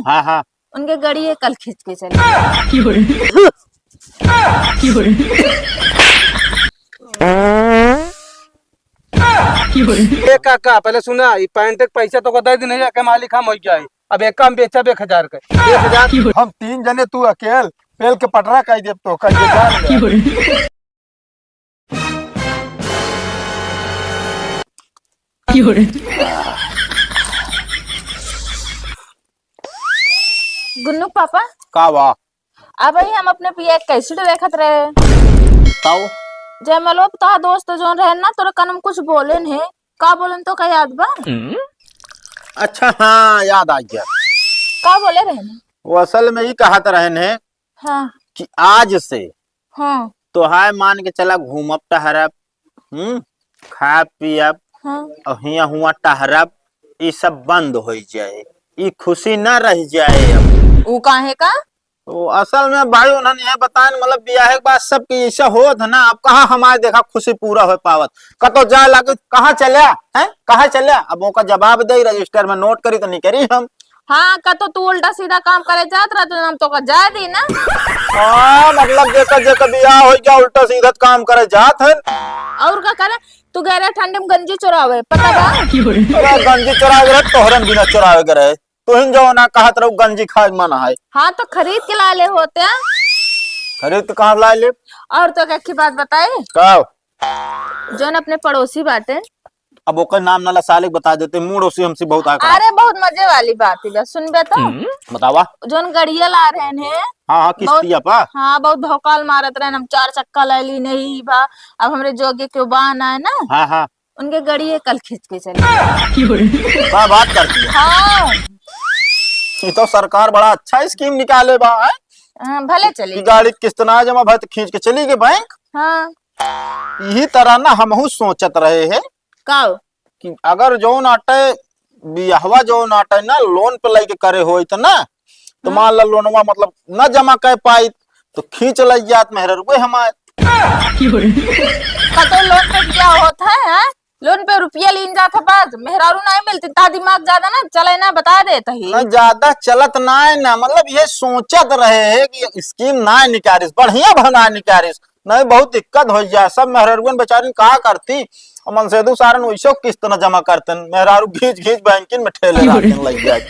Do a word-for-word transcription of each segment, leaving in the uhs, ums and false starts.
हाँ, हाँ। उनके गड़िए कल खींच के चले। ए काका, पहले सुना, ई पैंट के पैसा तोका दे दिन है, के मालिक हम होइ जाए। अब एक काम बेचा एक हजार के। एक हजार। हम तीन जने, तू अकेल, पेल के पटरा कइ देब तो, कइ दे जान ले। गुन्नू पापा। का बा? अबही हम अपने पिया के कैसेट देखत रहे। तब? जयमलवा पे तोहार दोस्त जौन रहे ना, तोरे कान में कुछ बोलेन है। का बोलेन तोका याद बा? अच्छा, हाँ, याद आ गया। का बोले रहेन? वो असल में ई कहत रहेन है हाँ। कि आज से हाँ। तोहार मान के चला घूमब टहरब, हम्म, खाब पियब, हाँ। और हियाँ हुआँ टहरब, ई सब बंद होइ जाए, ई खुशी ना रह जाए अब। ऊ काहे का? तो असल में भाई उन्हन ये बताएन, मतलब बियाहे के बाद सबके ऐसा होत है ना, अब कहाँ हमारे देखा खुशी पूरा होइ पावत, कतो जाए लागे, "कहाँ चल्या है, कहाँ चल्या?" अब ओका जवाब दे, रजिस्टर में नोट करी तो निकरी हम। हाँ, कतो तू उल्टा सीधा काम करे जात रहा तो हम तोका जाए दी ना। हाँ, मतलब जेकर जेकर बियाह होइ गया, उल्टा सीधा काम करे जात है। और का करे? तू गए रहे ठंडी में गंजी चोरावे, पता बा? अरे गंजी चोरावे रहे, तोहरन बिना चोरावे के रहे। तुहिन जो ना कहत रहू गंजी खाए मन है। हाँ, तो खरीद के ला ले होते हैं। खरीद के कहाँ ला ले? और तो एक अच्छी बात बताई? का? जौन अपने पड़ोसी बाटे। अब ओकर नाम ना ला, साले के बता देते, मूड उसी हमसे बहुत आकर। अरे, बहुत मजे वाली बात है, सुनबे तो। हम्म, बतावा। जौन गड़िया ला रहे हैं। हाँ, हाँ, बहुत, किस्तिया पा। हाँ, बहुत भौकाल मारत रहे, हम चार चक्का ले ली नहीं बा, अब हमरे जोगे के बा ना है ना। हाँ, हाँ। उनके गड़िए कल खींच के चले। का बात करती है? हाँ। ये तो सरकार बड़ा अच्छा स्कीम निकाले बा, हैं? हाँ, भले चली कि गई। गाड़ी किस्त ना जमा भय तो खींच के चली गई बैंक। हाँ। यही तरह ना हमहू सोचत रहे हैं का? कि अगर जौन आटे बियाहवा जौन आटे ना लोन पे लेके करे होइत ना, तो हाँ। मान ला लोनवा मतलब ना जमा कर पाइत तो खींच ले जात मेहररुए हमार। कतो लोन पे बियाह होत है, हैं? लोन पे रुपया लीन जात है, बस मेहरारू नहीं मिलती, ता दिमाग ज्यादा ना चले ना, बता देत ही। ना, ज्यादा चलत ना है ना, मतलब ये सोचत रहे है कि स्कीम ना निकारिस, बढ़िया भला निकारिस, नहीं बहुत दिक्कत हो जाए। सब मेहरारुअन बेचारिन का करती, और मनसेदू सारन वैसो किस्त न जमा करतन, मेहरारू घींच घींच बैंकिन में ठेले रहतन लग जाए।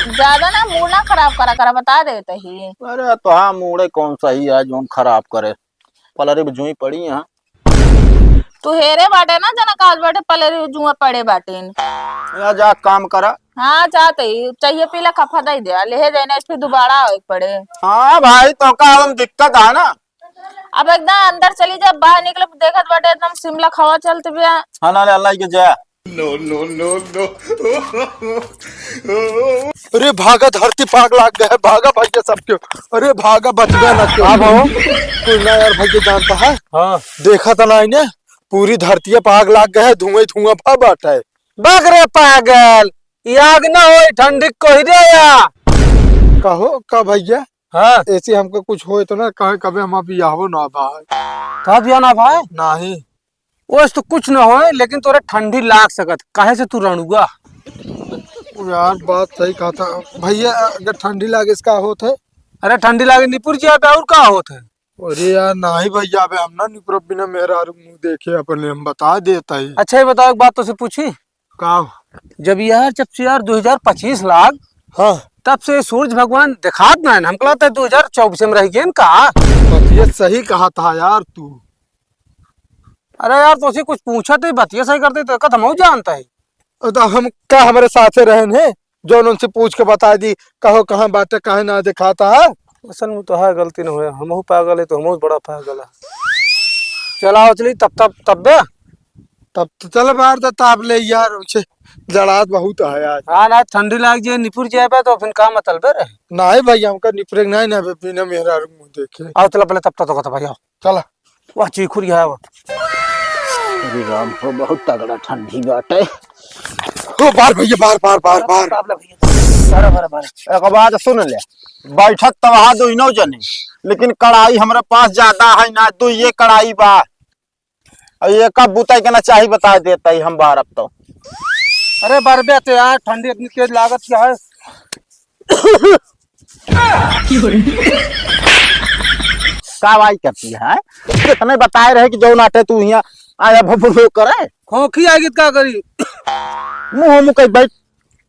ज्यादा ना मूड ना खराब करा करा, बता देत ही। अरे तो हाँ, मूडे कौन सही है जौन खराब करे, पलरी में जुई पड़ी यहाँ। तू हेरे बाटे ना, जनक आज बाटे पलरी जुआ पड़े बाटे। या जा काम करा। हाँ, चाहते ही चाहिए पीला खफा दे दे, ले जाए ना, इस पे दोबारा आवे के पड़े। हाँ भाई, तो का हम दिक्कत है ना। अब एकदम अंदर चली जा, बाहर निकले देखत बाटे एकदम शिमला खवा चलत बिया। हाँ ना, ले अल्लाह के जा। No, no, no, no। अरे भागा, धरती पाग लाग गए, भागा भैया सबके। अरे भागा, बचबे ना क्यों। का भाव? कुछ ना यार, भैया जानता है? हाँ। देखा था ना इन्हें, पूरी धरती पे आग लाग गए, धुआं ही धुआं भा बाटे। बग रे पागल, ये आग ना होई, ठंडी कोहरे या। कहो का भैया? हाँ। ऐसे हमको कुछ होए तो ना कहे, कभी हम बियाहो ना भाई। का बियाह ना भाई? नहीं। ओस तो कुछ न होए, लेकिन तोरे ठंडी लाग सकत, काहे से तू रणुआ। यार, बात सही कहा था भैया, अगर ठंडी लागे, इसका होत है? अरे, ठंडी लागे निपुर जिया पे, और का होत है? अरे यार, नहीं भैया, अबे हम ना निपुर बिना मेहरारू मुंह देखे, अपने हम बता देता ही। अच्छा, ये बताओ, एक बात तो से पूछी? का? जब यार, जब से यार दो हज़ार पच्चीस लाग, हाँ। तब से सूरज भगवान देखात ना है, हमको लगता है दो हज़ार चउबीस में रह गए का? बतिया सही कहा था यार तू। अरे यार, तोसे कुछ पूछत ही, बतिया सही करते तो कत हमहू जानता है। अ, तो हम का हमरे साथे रहन है, जौन उनसे पूछ के बता दी, कहो कहाँ बाटे, काहे ना दिखाता है? असल में तो है गलती न होया, हमहू पागल है तो हमहू बड़ा पागल है। चला, चली तब, तब, तब बे। तब तो चल बाहर तो ताप ले यार, उसे जड़ात बहुत है आज। हाँ ना, ठंडी लाग जाए, निपुर जाए बे, तो फिर का मतलब बे रे? नहीं भाई, हमका निपुरे नहीं ना बे, बिना मेहरारू मुंह देखे। आओ चला पहले तब तक तो कत भाई, आओ। चला। वाह, चीखुर गया है वो। अरे राम हो, बहुत तगड़ा ठंडी बाटे। ओ, बार भैया, बार, बार, बार, बार। बार, बार, बार। एक बात सुन ले, बैठत तो वहाँ दो ही नौ जने, लेकिन कढ़ाई हमरा पास ज्यादा है ना, दो ये कढ़ाई बा। और ये कब बुताई के ना चाही बता देता ही हम बार अब तो। अरे बार बे तो यार, ठंडी इतनी तेज लागत क्या है? का भाई करती है? कितने बताए रहे कि जौन आटे तू हियाँ आया भो, भो, भो करे। खोंखी आगे का करी? मुँह मुँह कहीं बैठ।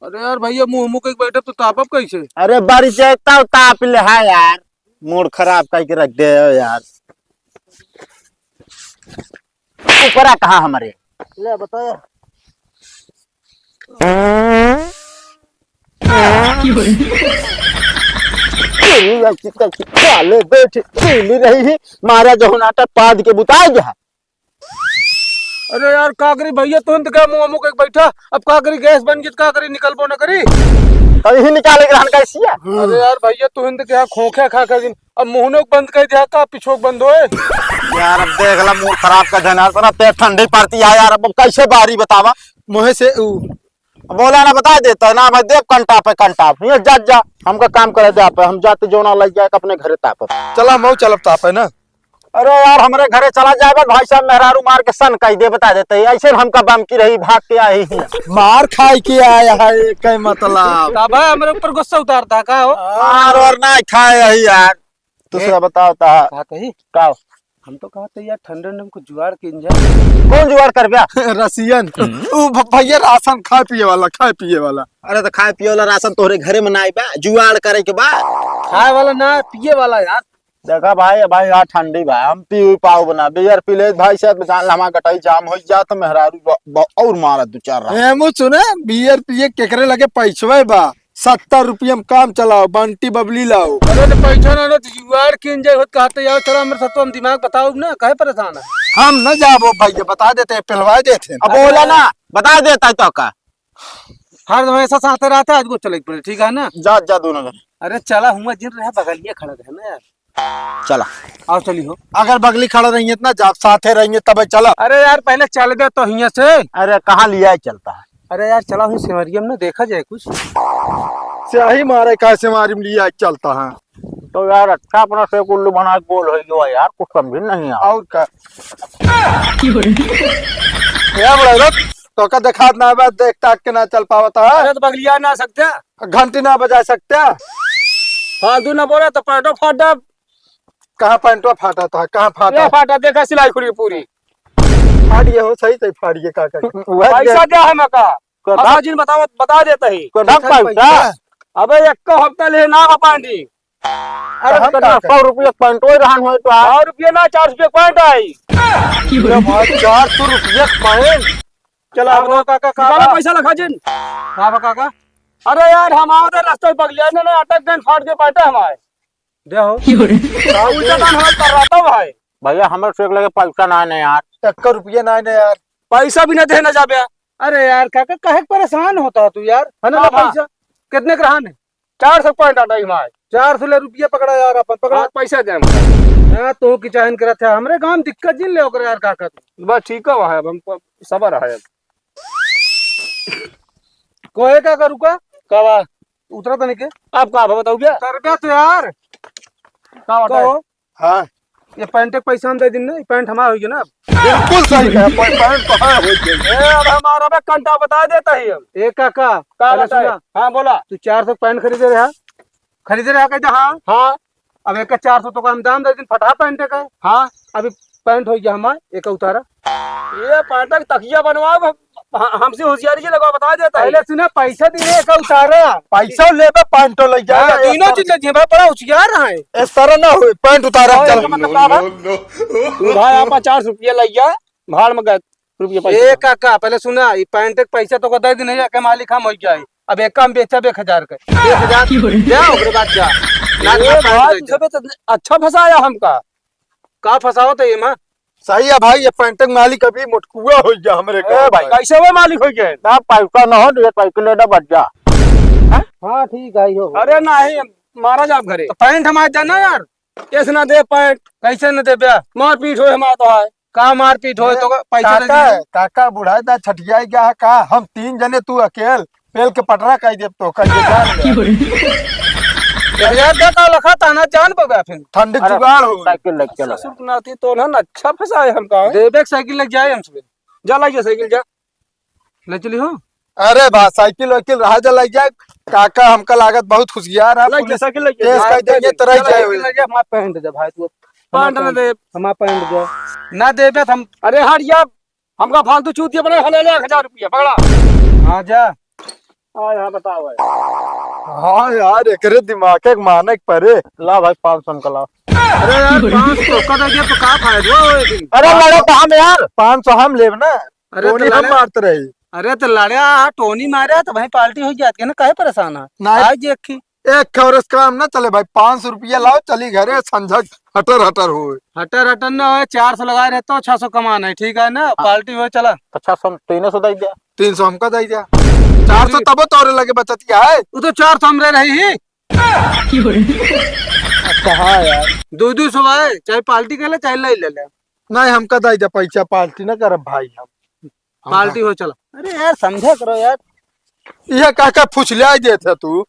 अरे यार भैया, मुँह मुँह कहीं बैठे तो तापब कैसे? अरे बारी से ताव ताप ले है यार, मूड खराब करके रख दे हो यार। ऊपरा कहाँ हमारे? ले बताओ। तेरी ऐसी तैसी काले बैठ पीली रही है, मारा जहु नाटक पाद के बुता गया। अरे यार, का करी भैया, तुहिन तो क्या मुँह मुँह के बैठा, अब का करी, गैस बन गई तो का करी, निकलबो न करी। तब यही निकाले के रहन कैसी है? अरे यार भैया, तुहिन तो क्या खोखे खा खा दिन, अब मुँह नोक बंद कर दिया, का पिछोक बंद होए? यार, अब देख ला, मूड खराब कर देना, इतना तेज ठंडी पड़ती है यार, अब कैसे बारी बतावा? मुँह से ऊ बोला ना, बता देता है ना, मैं देव कंटा पे कंटा पे, ये जा, जा, हमका काम करे दे आप, हम जाते जो ना लग जाए अपने घरे ताप। चला, मऊ चलब ताप है ना। अरे यार, हमरे घरे चला जाएगा, भाई साहब मेहरारू मार के सन कह दे, बता देते हैं, ऐसे हमका बम की रही, भाग के आई ही। मार खाए के आया है, एक ही मतलब। का भाई, हमरे ऊपर गुस्सा उतारता का हो? मार और ना खाए है यार। दूसरा बताओ ता। का कही? का? हम तो कहते यार, ठंडे में कुछ जुगाड़ कीन जाए। कौन जुगाड़ करबे? रसियन। उ भ-, भैया राशन खाए पिए वाला, खाए पिए वाला। अरे तो खाए पिए वाला राशन तोहरे घरे में नाई बा, जुगाड़ करे के बा। खाए वाला ना, पिए वाला यार। देखा भाई, भाई यार ठंडी बा, हम पी पाउब ना, बियर पी ले भाई साहब, जान ला हमार गटाई जाम हो जात, मेहरारू ब-, ब-, और मारा दो चार रात। ए, मु सुने, बियर पिए केकरे लगे पैसवे बा? सत्तर रुपया में काम चलाओ, बंटी बबली लाओ। अरे तो पैसा ना, ना तो जुगाड़ कीन जाए होत कहते, आओ चला हमरे साथ, तो हम दिमाग बताओ ना, काहे परेशान है? हम न जाबो भैया, बता देते हैं, पिलवा देते हैं। अब बोला ना, बता देता है तो का। हर हमेशा साथे रहता है, आज को चले पड़े, ठीक है ना? जा, जा दोनों जने। अरे चला, हुआ जिन रहा, बगलिया खड़ा रहे ना यार। चला। आओ चली हो। अगर बगली खड़ा रही है ना, जब साथे रहेंगे तब चला। अरे यार, पहले चल दे तो हियां से। अरे कहाँ लिया चलता है? अरे यार, चला हुई सेवरिया में ना, देखा जाए कुछ। स्याही मारे का सेवारी में लिया चलता है। तो यार, अच्छा अपना से उल्लू बना के बोल हो गयो यार, कुछ समझ नहीं आ। और का? यार बड़ा लोग, तो का देखात ना बा, देख ताक के ना चल पावत है। अरे तो बगलिया ना सकते? घंटी ना बजा सकते? फालतू ना बोला तो पैंटो फाट दब। कहाँ पैंटवा फाटा था, कहाँ फाटा? ये फाटा, देखा सिलाई खुली पूरी। फाड़िए हो, सही सही फाड़िए, का करी? वह पैसा दे। क्या है मका? तो अब दस आज दिन बताओ, बता देता ही। तो दस पैसा? पैसा? अबे एक हफ्ता ले ना हो पांडी। अरे हम कितना का करी? सौ रुपया पैंटो ही रहन होए तो आ। सौ रुपया ना, चार सौ रुपया पैंट आई। अरे भाई, चार सौ रुपया पैंट? चला, अब काका, काका। निकालो पैसा लखा जिन। का बा काका? अरे यार, हम आवत है रास्ते में पगलिया ने, ने अटक गए, फाट के पैंट हमारे। दे हो। का उल्टा कान हमारे कर रहा था भाई। भैया, हमरे से एक लगे पैसा ना है यार। एक रुपया ना है यार। पैसा भी ना देना जाबे। अरे यार, काका, काहे के परेशान होता है तू यार? है ना, हाँ, हाँ। पैसा कितने के रहा ने? चार सौ पैंट आटा ही माय। चार सौ ले रुपया पकड़ा यार, अपन पकड़ा। हाँ, पैसा दे हमका। हाँ, तो की चाहन करत है, हमरे गांव में दिक्कत जिन ले ओकरे यार, काका तू। बस ठीक है, वहाँ अब हमको सबर है अब। कोहे का करू का? का बा? उतरा तनिक। आप का बा बताओ भैया? उतरबे तो यार। का बता? कहो। हाँ। ये पैंट के पैसा हम दे दिन ना, ये पैंट हमारा हो गया ना अब। बिल्कुल सही कहा, पै-, पैंट तो है हो गया। ए, अब हमारा बे कंटा बता देता ही हम। ए काका, का पहले बताए? सुना। हाँ, बोला। तू चार सौ पैंट खरीदे रहा? खरीदे रहा कहते हाँ। हाँ। अब एक चार सौ तो का हम दाम दे दिन फटा पैंट का। हाँ। अभी पैंट हो गया हमार, एक उतारा। ये पैंट का तकिया बनवाओ, हम, ह-, हमसे होशियारी से लगाओ, बता देता है। पहले सुना, पैसा दिए, एक उतारा। पैसा लेबे, पैंटो ले जा। हाँ, तीनों चीज ले, बड़ा होशियार है। इस तरह ना हो, पैंट उतारा, और चल। एक मतलब का बा? No, no, no। तू भाई आपा चार सौ रुपया ले गया, भाड़ में गए रुपया पैसा। ए काका, पहले सुना, ये पैंट के पैसा तो को दे दिन है, के मालिक हम हो जाए। अब एक काम बेचा बे एक हजार के। एक हजार? जा, ओकरे बाद जा। ना, ए ना, भाई, पैंट तू सबे तो अच्छा फंसाया हमका। का फंसावत है ये माँ? सही है भाई, ये पैंट के मालिक अभी मोटकुआ हो गया हमरे ए गाँव भाई, में। कैसे वो मालिक हो गए? ना, पैसा ना हो, ये साइकिल लेना बच जा। हाँ, ठीक है, यो। अरे नहीं, मारा जाब घरे। तो पैंट हमारे देना यार। कैसे ना दे पैंट? कैसे ना दे बे? मारपीट होए हमारे तो है। का मारपीट होए ए, तो पैसा दे काका, दिए। काका बुढ़ा दा छठिया गया है का? हम तीन जने, तू अकेल। पेल के पटरा कह देब तो, कह दे जान ले। एक हजार दे का लखा ताना जान बबे फिर। ठंडी अरे, जुगाड़ हो गई। साइकिल लेके चलो। ससुर के नाती तो ना अच्छा फंसाए हमका। देबे के साइकिल लेके जाए हमसे। जा लाइए साइकिल जा। ले चली हो। अरे बा, साइकिल वाइकिल रहा जा लाइए। काका, हमका लागत बहुत होशियार है, लग पुलिस जा, साइकिल लग जा। केस कर देंगे, तो रह जाए। साइकिल लग जा, हमार पैंट दे भाई, तू पैंट ना दे। हमार पैंट दे। ना देबे तो हम अरे हट यार, हमका फालतू चूतिया बना, हले ले एक हजार रुपया, पकड़ा। हाँ, जा। हाँ, यहाँ बताओ भाई। हाँ यार, एकरे दिमाग के माने के परे। ला भाई, पाँच सौ हमका ला। अरे यार, पाँच सौ का दे दिया तो का फायदा हो एक दिन? अरे लड़े तो हम यार, पाँच सौ हम लेब ना। अरे टोनी तो हम लड़े। मारत रही। अरे तो लड़े, हाँ, टोनी मारे तो भाई पार्टी हो जाती है ना, काहे परेशान है? नहीं। आज एक ही। एक खौरस काम ना चले भाई, पाँच सौ रुपया लाओ, चली घरे, संझक हटर हटर होए। हटर हटर ना होए, चार सौ लगाए रहता हो, छह सौ कमाना है, ठीक है ना? हाँ। पार्टी होए, चला। तो छह सौ, तीन सौ दे दिया। तीन सौ हमका दे दिया। चार सौ तबो तोरे लगे बचतिया है। वो तो चार सौ हमरे रही ही। अच्छा, हाँ यार। दो दो सौ आए, चाहे पार्टी कर ले, चाहे ले ले ले। नहीं, हमका दे दे पैसा, पार्टी ना करब भाई हम। हम पार्टी का हो, चला। अरे यार, समझा करो यार। ये काका फुसलिया देत है तू।